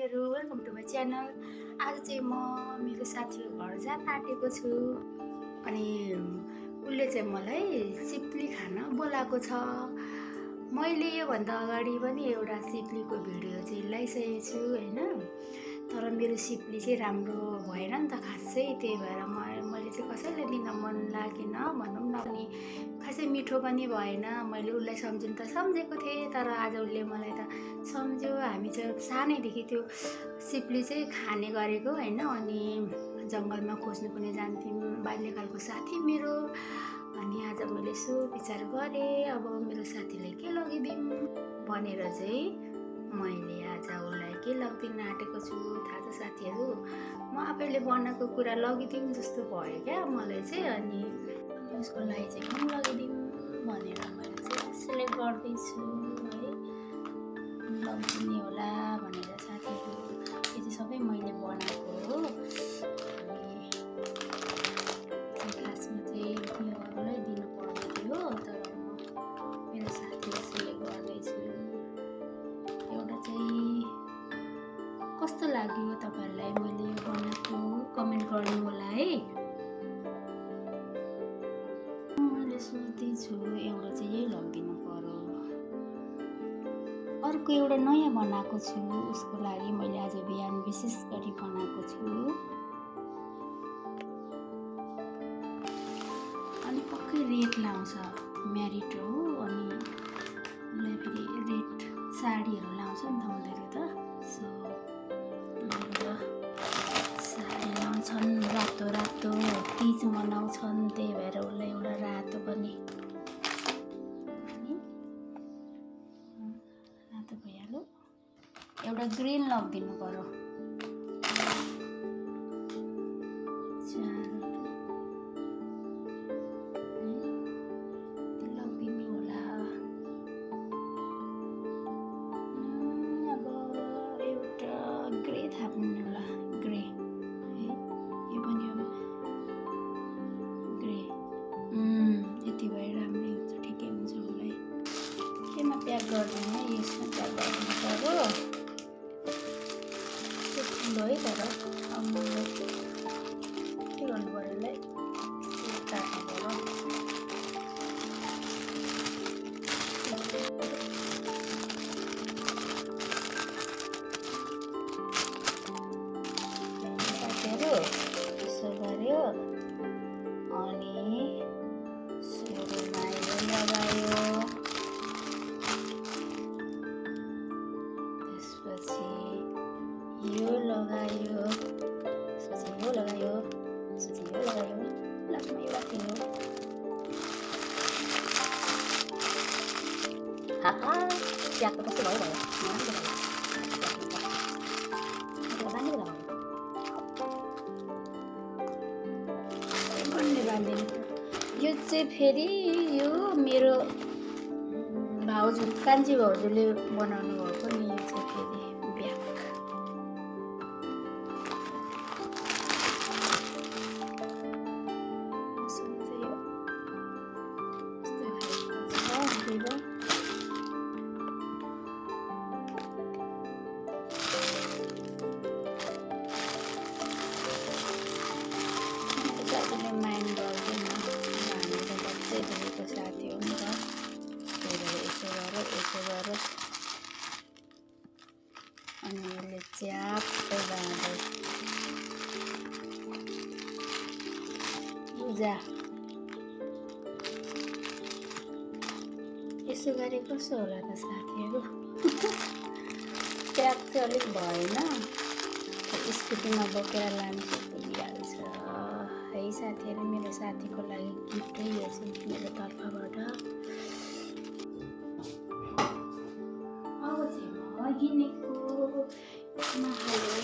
साथीहरु, welcome to my channel. आज चाहिँ म मेरो साथीको घर जान आँटेको छु अनि उसले चाहिँ मलाई सिप्ली खान बोलाएको छ। मैले योभन्दा अगाडि पनि एउटा सिप्लीको भिडियो चाहिँ लगाइसकेको छु हैन, तर मेरो सिप्ली चाहिँ राम्रो भएन नि त खासै, त्यही भएर मैले चाहिँ कसैलाई दिन मन लागेन भनौँ न। अनि खासै मिठो पनि भएन। मैले उसलाई सम्झिनु त सम्झेको थिएँ, तर आज उसले मलाई त सम्झ्यो। हामी चाहिँ सानैदेखि त्यो सिप्ली चाहिँ खाने गरेको हैन, अनि जङ्गलमा खोज्नु पनि जान्थ्यौँ, बाल्यकालको साथी मेरो। अनि आज मैले यसो विचार गरेँ, अब मेरो साथीलाई के लगिदिउँ भनेर चाहिँ मैले आज उसलाई के लगिदिन आँटेको छु थाहा छ साथीहरू। म आफैले बनाएको कुरा लगिदिउँ जस्तो भयो क्या मलाई चाहिँ। अनि उसको लागि चाहिँ के लगिदिउँ भनेर मैले चाहिँ सिलेक्ट गर्दैछु है, लगिदिने होला भनेर साथीहरू। यो चाहिँ सबै मैले बनाएको हो। अनि खासमा चाहिँ यो अरूलाई दिनु पर्ने थियो, तर म मेरो साथीलाई सिलेक्ट गर्दैछु। एउटा चाहिँ कस्तो लाग्यो तपाईँहरूलाई मैले यो बनाएको, कमेन्ट गर्नु होला है। मैले सोच्दैछु एउटा चाहिँ यही लगिदिनु पर्यो। अर्को एउटा नयाँ बनाएको छु, उसको लागि मैले आज बिहान विशेष गरी बनाएको छु। अनि पक्कै रेड लाउँछ, म्यारिड हो, अनि उसलाई फेरि रेड साडीहरू लाउँछ नि त उनीहरू त। सो साडी लाउँछन्, रातो रातो तिज मनाउँछन्, त्यही भएर उसलाई एउटा रातो पनि रातो भइहाल्यो। एउटा ग्रिन लगिदिनु पर्यो। लगिदिनु होला। अब एउटा ग्रे थाप्नु होला, ग्रे है, यो पनि अब ग्रे। यति भए राम्रै हुन्छ, ठिकै हुन्छ उसलाई। केमा प्याक गर्दैन, यसमा प्याक गर्नु पर्यो। त्यो ठुलो है, तर अब मलाई के गर्नु पर्यो यसलाई, काट्नु पर्यो। साथीहरू यसो गर्यो अनि सुरुमा यो लगायो, त्यसपछि यो लगायो, त्यसपछि यो लगायो, त्यसपछि यो लगायो, लास्टमा यो राख्यो। हाहा, प्याक त कस्तो भयो भयो, बाँधिदिनु। यो चाहिँ फेरि यो मेरो भाउजू, कान्छी भाउजूले बनाउनु भएको नि। यो चाहिँ फेरि ब्याग। माइन्ड गर्दैन, हामी त बच्चैदेखिको साथी हो नि त, त्यही भएर यसो गर अनि यसले च्याप्पै बाँध्यो। बुझा यसो गरे कसो होला त साथीहरू। प्याक चाहिँ अलिक भएन, स्कुटीमा बोकेर लानु पुगिहाल्छ है साथीहरू। मेरो साथीको लागि गिफ्टै यो चाहिँ मेरो तर्फबाट। अब चाहिँ म हिँडेको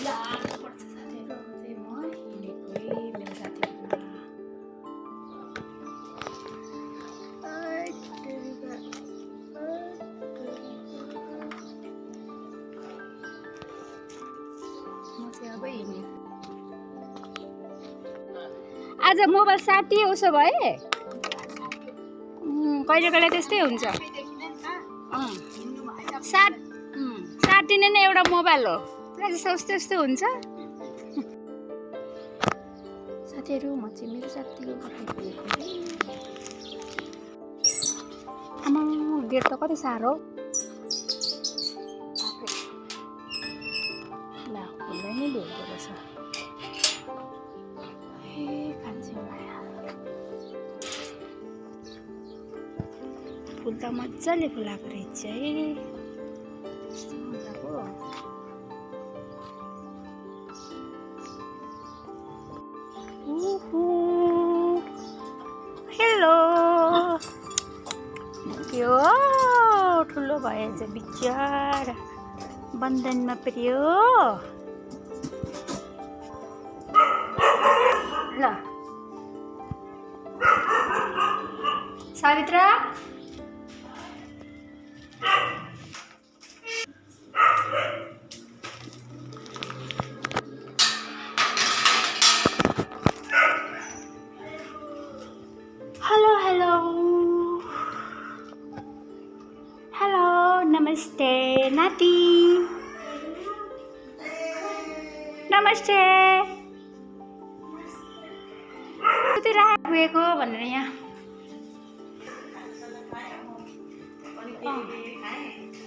लानुपर्छ साथीहरू। अब चाहिँ म हिँडेको मेरो साथीहरूमा। म चाहिँ अब हिँडेँ। आज मोबाइल साटिए उसो भए कहिले कहिले त्यस्तै हुन्छ। साटिने नै एउटा मोबाइल हो, पुरा जस्तो उस्तै उस्तै हुन्छ साथीहरू। म चाहिँ मेरो साथीको पठाइदिएको आमा गेट त कति साह्रो ला खुल्लै नै भेट्दो रहेछ। ए खान्छौँ फुल त मजाले फुलाएको रहेछ है। कस्तो मजाको हेलो यो ठुलो भएछ बिचारा बन्धनमा पर्यो ल सावित्रा। हेलो हेलो हेलो नमस्ते नाती नमस्ते सुतिरहेको भनेर यहाँ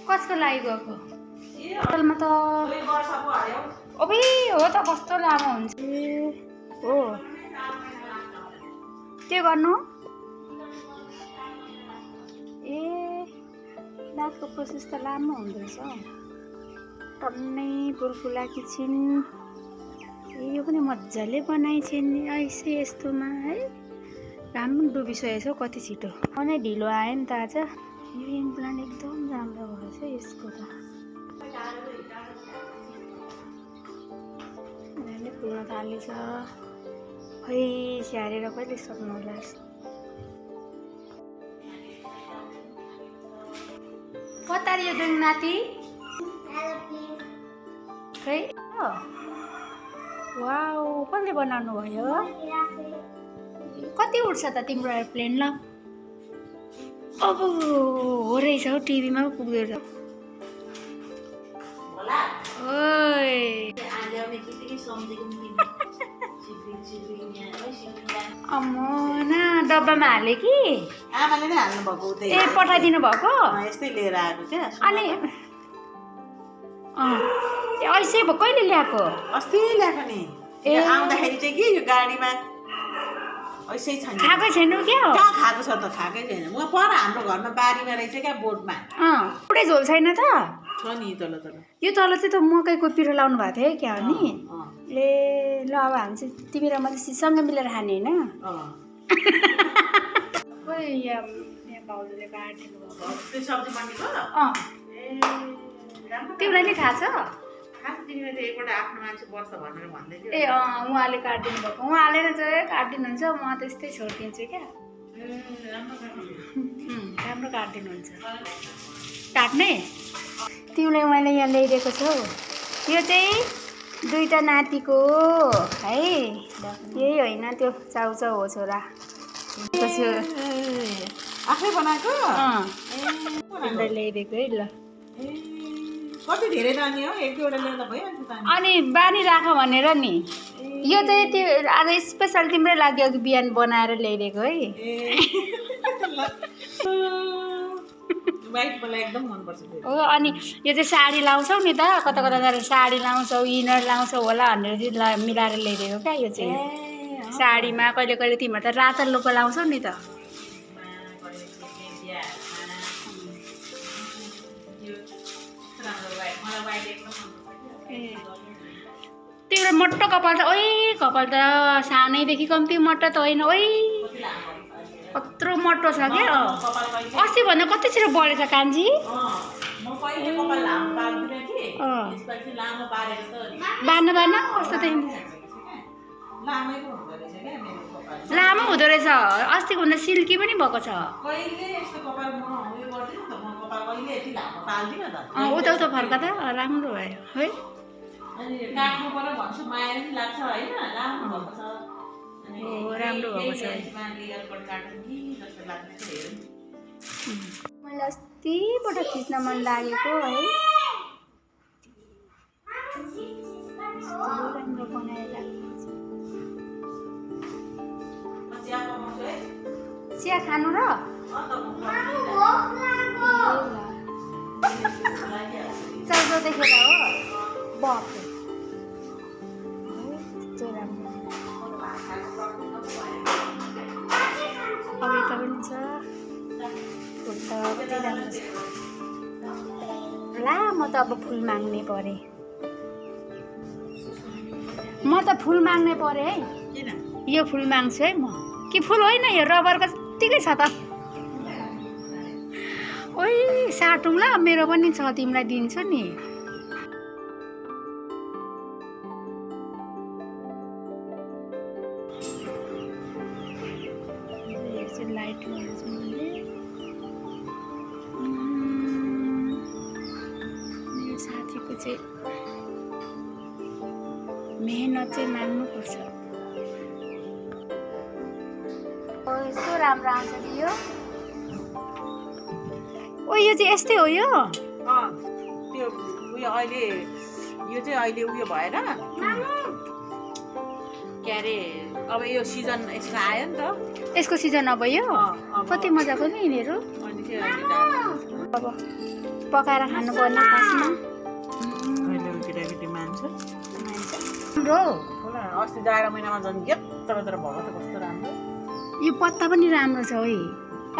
कसको लागि गएको होटलमा त अबे हो त कस्तो लामो हुन्छ हो के गर्नु ए दाँतको प्रोसेस त लामो हुँदो रहेछ टन्नै फुलफुलाकी छिन्। यो पनि मजाले बनाइछिन् ऐसे यस्तोमा है राम्रो डुबिसकेछ हौ कति छिटो नै ढिलो आयो नि त आज। यो इम्प्लान्ट एकदम राम्रो भएछ यसको त फुल्न थालेछ खै स्याहारेर कहिले सक्नु होला। कता यो दुङ नाति खै वाउ कसले बनाउनु भयो कति उड्छ त तिम्रो एयरप्लेन ल अब हो रहेछ हौ टिभीमा पो पुग्दो रहेछ। अम्मो न डब्बामा हाले कि आमाले नै हाल्नु भएको उतै ए पठाइदिनु भएको यस्तै लिएर आएको क्या। अनि ऐसे कहिले ल्याएको अस्ति ल्याएको नि आउँदाखेरि चाहिँ कि यो गाडीमा ऐसै छैन खाएकै छैन क्या कहाँ खाएको छ त खाएकै छैन। म पर हाम्रो घरमा बारीमा रहेछ क्या बोटमा पुरै झोल छैन त छ नि तल तल यो तल चाहिँ त मकैको पिठो लाउनु भएको थियो क्या हो नि ए ल अब हामी चाहिँ तिमी र म चाहिँ सँगै मिलेर खाने होइन खोइ यहाँ भाउजूले काटिदिनु भएको त्यो सब्जी मन्डीको तिमीलाई नै थाहा छ तिमीले त एकपल्ट आफ्नो मान्छे बस्छ भनेर भन्दै थियो ए उहाँले काटिदिनु भएको उहाँले नै चाहिँ काटिदिनुहुन्छ म त्यस्तै छोडिदिन्छु क्या राम्रो काटिदिनुहुन्छ काट्ने तिमीलाई मैले यहाँ ल्याइदिएको छु यो चाहिँ दुईटा नातिको है यही होइन त्यो चाउचाउ हो छोरा आफै बनाएको तिमीलाई ल्याइदिएको है ल कति धेरै नानी हो एक दुईवटा ल्याउँदा भइहाल्छ त अनि बानी राख भनेर नि यो चाहिँ त्यो आज स्पेसल तिम्रै लागि अघि बिहान बनाएर ल्याइदिएको है वाइट मलाई एकदम मनपर्छ हो। अनि यो चाहिँ साडी लाउँछौ नि त कता कता जाँदा साडी लाउँछौ इनर लाउँछौ होला भनेर चाहिँ मिलाएर ल्याइदिएको क्या यो चाहिँ साडीमा कहिले कहिले तिमीहरू त रातो लोको लाउँछौ नि त तिम्रो मोटो कपाल छ ओइ कपाल त सानैदेखि कम्ती मोटो त होइन ओइ कत्रो मोटो छ क्या अस्ति भन्दा कति छिटो बढेछ कान्छी बान बान कस्तो देखिन्छ लामो हुँदो रहेछ अस्तिको भन्दा सिल्की पनि भएको छ उता उता फर्का त राम्रो भयो है राम्रो भएको छ मैले अस्तिबाट खिच्न मन लागेको है राम्रो बनाएर चिया खानु र चौधो देखेर हो बाफ्रे अब यता पनि छ फुल त कति राम्रो छ ला म त अब फुल माग्ने परेँ म त फुल माग्ने परेँ है यो फुल माग्छु है म कि फुल होइन यो रबर कतिकै छ त ओइ साटौँ ल मेरो पनि छ तिमीलाई दिन्छु नि लाइट मेरो साथीको चाहिँ मेहनत चाहिँ माग्नुपर्छ यस्तो राम्रो आउँछ नि यो ओ यो चाहिँ यस्तै हो यो त्यो उयो अहिले यो चाहिँ अहिले उयो भएर के अरे अब यो सिजन यसको आयो नि त यसको सिजन अब यो कति मजाको नि यिनीहरू अब पकाएर खानुपर्ने खासमा केटाकेटी मान्छ राम्रो अस्ति जाडो महिनामा झन् यत्रो भएको त कस्तो राम्रो यो पत्ता पनि राम्रो छ है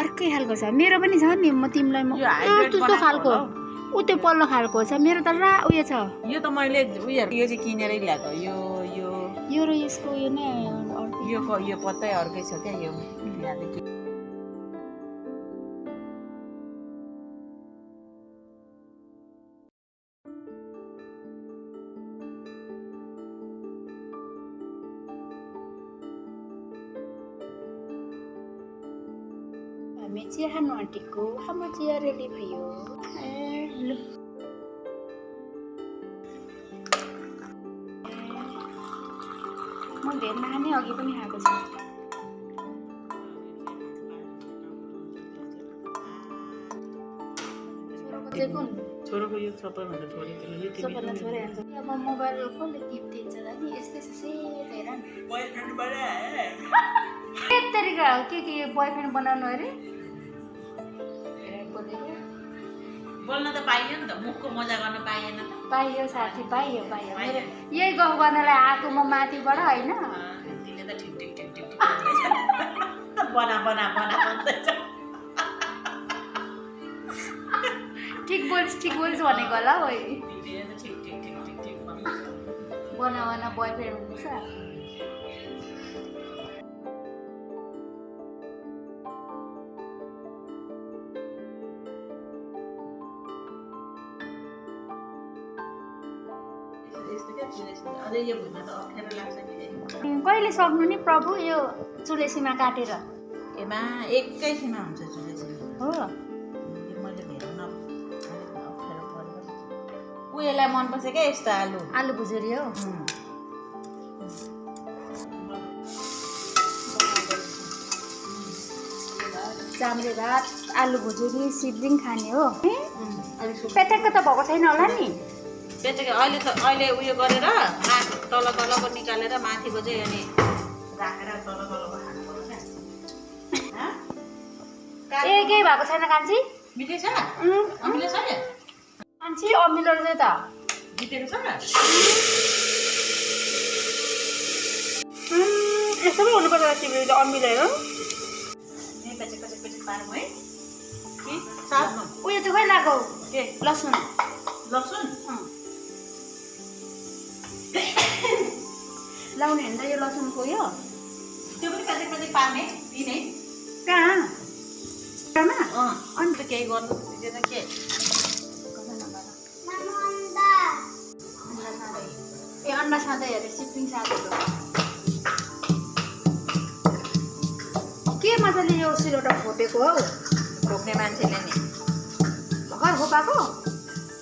अर्कै खालको छ मेरो पनि छ नि म तिमीलाई म त्यस्तो खालको ऊ त्यो पल्लो खालको छ मेरो त उयो छ यो त मैले उयो चाहिँ किनेरै ल्याएको यो र यसको यो नै यो पत्तै अर्कै छ क्या यो हामी चिया खानु आँटेको हाम्रो चिया रेडी भयो लु म धेर नखाने अघि पनि खाएको छु छोरोको यो सबैभन्दा थोरै अब मोबाइल कसले टिप्दिन्छ र नि यस्तै छ हेर तरिका हो के बोयफ्रेन्ड बनाउनु अरे बोल्न त पाइयो नि त मुखको मजा गर्न पाइएन त पाइयो साथी पाइयो मेरो यही गफ गर्नलाई आएको म माथिबाट होइन तिमीले त ठिक ठिक ठिक ठिक बना बना बना भन्दैछ ठिक बोल्छ भनेको होला है तिमीले त ठिक ठिक ठिक ठिक ठिक बना बोयफ्रेन्ड हुनुहुन्छ कहिले सक्नु नि प्रभु यो चुलेसीमा काटेर एमा एकैछिनमा हुन्छ चुलेसीमा हो मैले धेरै अप्ठ्यारो परेर उयोलाई मनपर्छ क्या यस्तो आलु भुजेरी हो चाम्रे भात आलु भुजेरी सिब्लिङ खाने हो पेटेको त भएको छैन होला नि अहिले उयो गरेर माथि तलको निकालेर माथिको चाहिँ अनि राखेर तलको खानुपर्छ केही भएको छैन कान्छी मिठै छ अमिलो छ नि कान्छी अमिलो चाहिँ त मिठेको छ यस्तो पो हुनुपर्छ तिमीले त अमिलो हो पेचेक पारौँ है कि साथमा उयो चाहिँ खोइ लगाऊ के लसुन लाउने होइन त यो लसुनको यो त्यो पनि पेचेक पार्ने दिने कहाँ अन्त केही गर्नु दिँदैन के ए अन्डा साँदै हेरेर सिप्लिङ साँधेको के मजाले यो सिलौटा खोपेको हौ खोप्ने मान्छेले नि भर्खर खोपाएको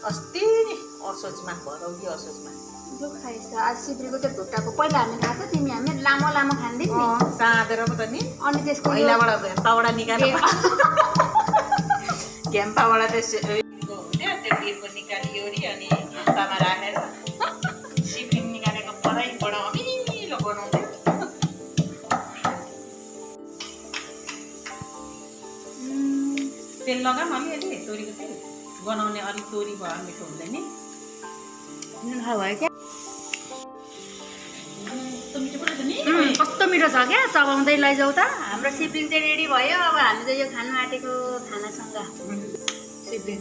अस्ति नि असोजमा भरौली असोजमा यो खाइछ आज सिप्रीको त्यो ढुट्टाको पहिला हामी खाएको तिमी हामी लामो खाँदैछ नि साँधेर पो त नि अनि त्यसको पहिलाबाट घ्याम्पाबाट निकालेर घ्याम्पाबाट त्यो बिर्को निकालिओरी अनि घ्याम्पामा राखेर सिप्रिङ निकालेर तेल लगाऊँ अलिअलि तोरीको तेल बनाउने अलिक तोरी भयो मिठो हुँदैन नि खाऊ भयो क्या मिठो पो रहेछ नि कस्तो मिठो छ क्या चबाउँदै लैजाऊ त हाम्रो सिब्लिङ चाहिँ रेडी भयो अब हामी चाहिँ यो खानु आँटेको खानासँग सिब्लिङ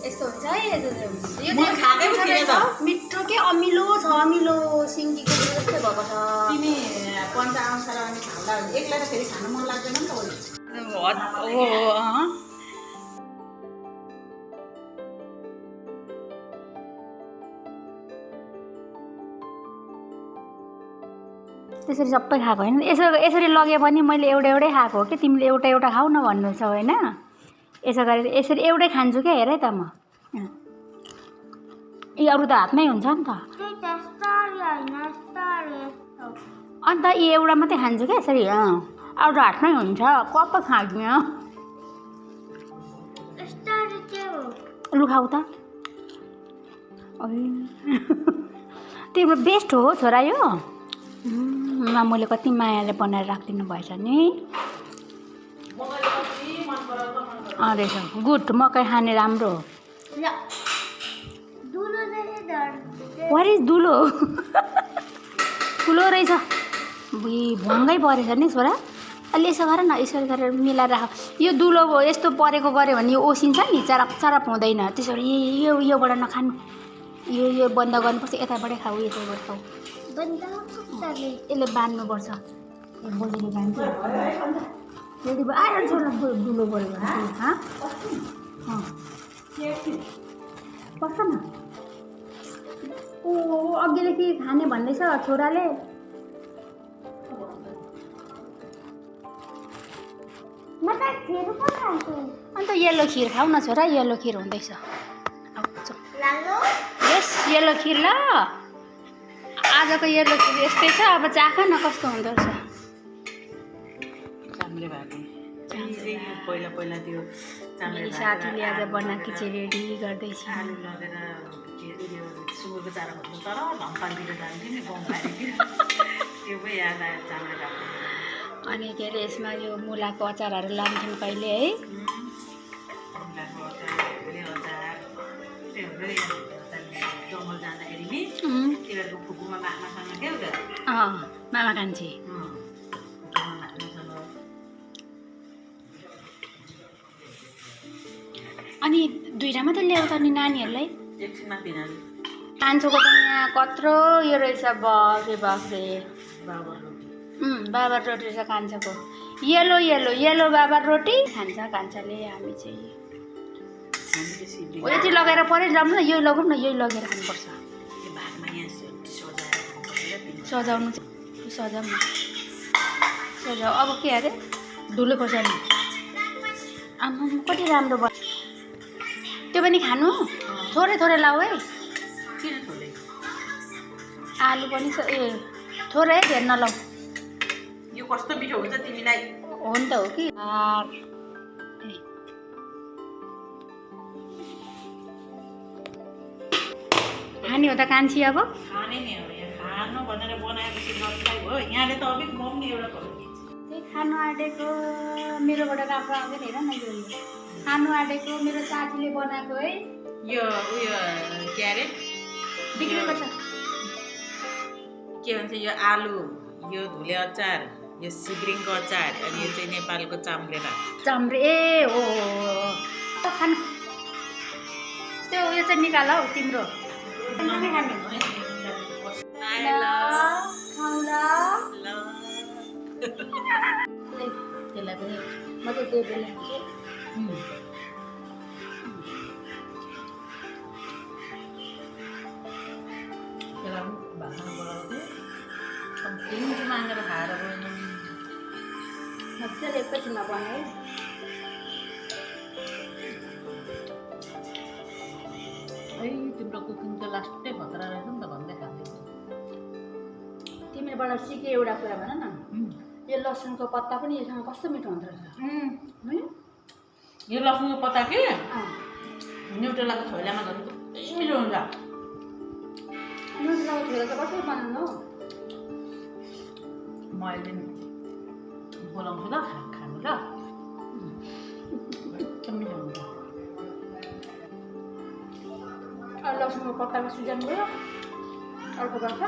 यस्तो हुन्छ है यो चाहिँ मिठो के अमिलो छ अमिलो सिङ्गीको जस्तै भएको छ तिमी पन्चा आउँछ र अनि खाँदा एक्लै त फेरि खानु मन लाग्दैन नि त त्यसरी सबै खाएको होइन यसरी लगे पनि मैले एउटै खाएको हो कि तिमीले एउटा खाऊ न भन्नु छ होइन यसो गरेर यसरी एउटै खान्छु क्या हेर है त म यी अरू त हातमै हुन्छ नि त अन्त यी एउटा मात्रै खान्छु क्या यसरी अरू हातमै हुन्छ कप खाँदैन लु खाऊ त तिम्रो बेस्ट हो छोरा यो मामुले कति मायाले बनाएर राखिदिनु भएछ नि रहेछ गुड मकै खाने राम्रो हो वाट इज दुलो ठुलो रहेछ भङ्गै परेछ नि छोरा अलि यसो गर न यसो गरेर मिलाएर राख यो दुलो यस्तो परेको गऱ्यो भने यो ओसिन्छ नि चराप चराप हुँदैन त्यसो योबाट नखानु यो बन्द गर्नुपर्छ यताबाटै खाऊ यताबाट खाऊ यसले बाँध्नुपर्छ बोलीले बाँध्छ यदि आएर छोरा दुलो गऱ्यो भने बस्छ न ओ अघिले के खाने भन्दैछ छोराले अन्त येल्लो खिर खाऊ न छोरा येल्लो खिर हुँदैछ यस येल्लो खिर ल आजको येल्लो खिर यस्तै छ अब चाख न कस्तो हुँदो रहेछ पहिला त्यो मेरो साथीले आज बनाएको चाहिँ रेडी गर्दैछ आलु लगेर के अरे सुँगुरको चारो भन्नु तर ढम्पालतिर जान्थ्यो नि गाउँबारीतिर त्यो पो याद आयो चामल राख्नु अनि के अरे यसमा यो मुलाको अचारहरू लान्थ्यौँ कहिले है मुलाको अचार जङ्गल जाँदाखेरि नि तिनीहरूको फुपूमा मामासँग के हो त मामा कान्छी अनि दुईवटा मात्रै ल्याउँछ नि नानीहरूलाई एकछिनमा तिनीहरू कान्छोको पनि यहाँ कत्रो यो रहेछ बाफ्रे बाफ्रे बाबर रोटी रहेछ कान्छोको येलो येलो येलो बाबर रोटी खान्छ कान्छाले हामी चाहिँ यति लगेर पऱ्यो जाऊँ न यही लगाउँ न यही लगेर खानुपर्छ सजाउनु चाहिँ सजाउँ न सजाऊ अब के अरे धुलो खोर्सानी आमा कति राम्रो भयो त्यो पनि खानु थोरै थोरै लाऊ है आलु पनि छ ए थोरै है धेर नलाऊ यो कस्तो मिठो हुन्छ तिमीलाई हो नि त हो कि खाने हो त कान्छी अब खाने नि हो यहाँ खानु भनेर बनाएपछि नखाइ हो यहाँले त अलिक मम्मी एउटा त्यही खानु आँटेको मेरोबाट राम्रो आउँदैन हेर न यो खानु आँटेको मेरो साथीले बनाएको है यो उयो के अरे बिग्रेको छ के भन्छ यो आलु यो धुले अचार यो सिब्रिङको अचार अनि यो चाहिँ नेपालको चाम्रे ए हो खानु त्यो उयो चाहिँ निकाल हौ तिम्रो खाने त्यसलाई पनि म चाहिँ त्यो बेला मागेर खाएर मजाले एकैछिनमा बनायो है तिम्रो कुकिङ त लास्टै खतरा रहेछ नि त भन्दै खाँदै तिमीबाट सिके एउटा कुरा भन न यो लसुनको पत्ता पनि योसँग कस्तो मिठो हुँदो रहेछ यो लसुनको पत्ता के न्युट्रेलाको छोइलामा झन् मिठो हुन्छ न्युट्रेलाको छोइला चाहिँ कसरी बनाउनु हौ म अहिले बोलाउँछु ल खानु ल लसुनको पत्ताको सिजन गयो अर्को वर्ष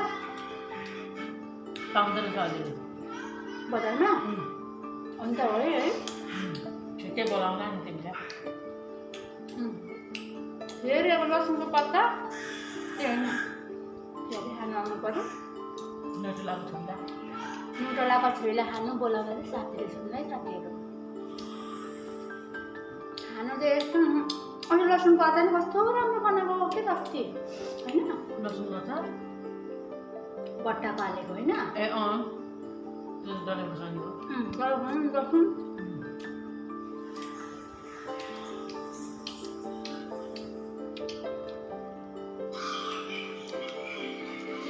पाउँदो रहेछ अहिले बजारमा अन्त हो है छिट्टै बोलाउला नि तिमीलाई फेरि अब लसुनको पत्ता त्यो होइन फेरि खानु आउनु पऱ्यो नटुलाको छोड्दा नुटोलाको छोरीलाई खानु बोलाउँदा चाहिँ साथीले सुन्दै साथीहरू खानु चाहिँ यस्तो अनि लसुनको अचार नि कस्तो राम्रो बनाएको के त अस्ति होइन लसुन गर्छ बट्टाको हालेको होइन ए त्यो डल्ले खोर्सानी हो लसुन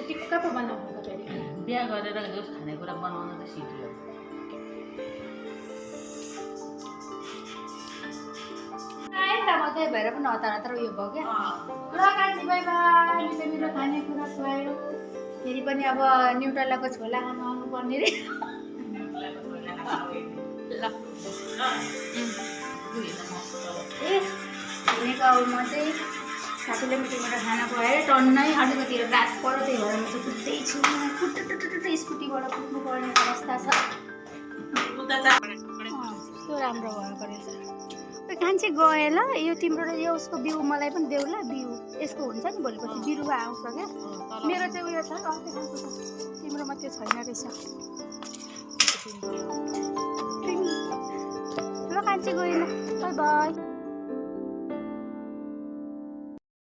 टिक्का पो बनाएको त फेरि बिहा गरेर जस खानेकुरा बनाउन चाहिँ सिक्यो म त्यही भएर पनि हतार हतार उयो भयो क्या ल कान्छी बाई बाई मिठो खानेकुरा खुवायो फेरि पनि अब न्युट्रेलाको छोला खानु आउनुपर्ने रे ल ए हिँडेको अब म चाहिँ साथीले मिठो मिठो खाना खुवाएर टन्नै अलिकति रात पऱ्यो त्यही भएर म चाहिँ कुद्दैछु कुट्टुटुटुटु स्कुटीबाट कुद्नु पर्ने अवस्था छ कस्तो राम्रो भएको रहेछ कान्छी गयो ल यो तिम्रो र यो उसको बिउ मलाई पनि देऊ ल बिउ यसको हुन्छ नि भोलिपछि बिरुवा आउँछ क्या मेरो चाहिँ उयो छ अर्कै खालको छ तिम्रोमा त्यो छैन रहेछ ल कान्छी गएन बाई बाई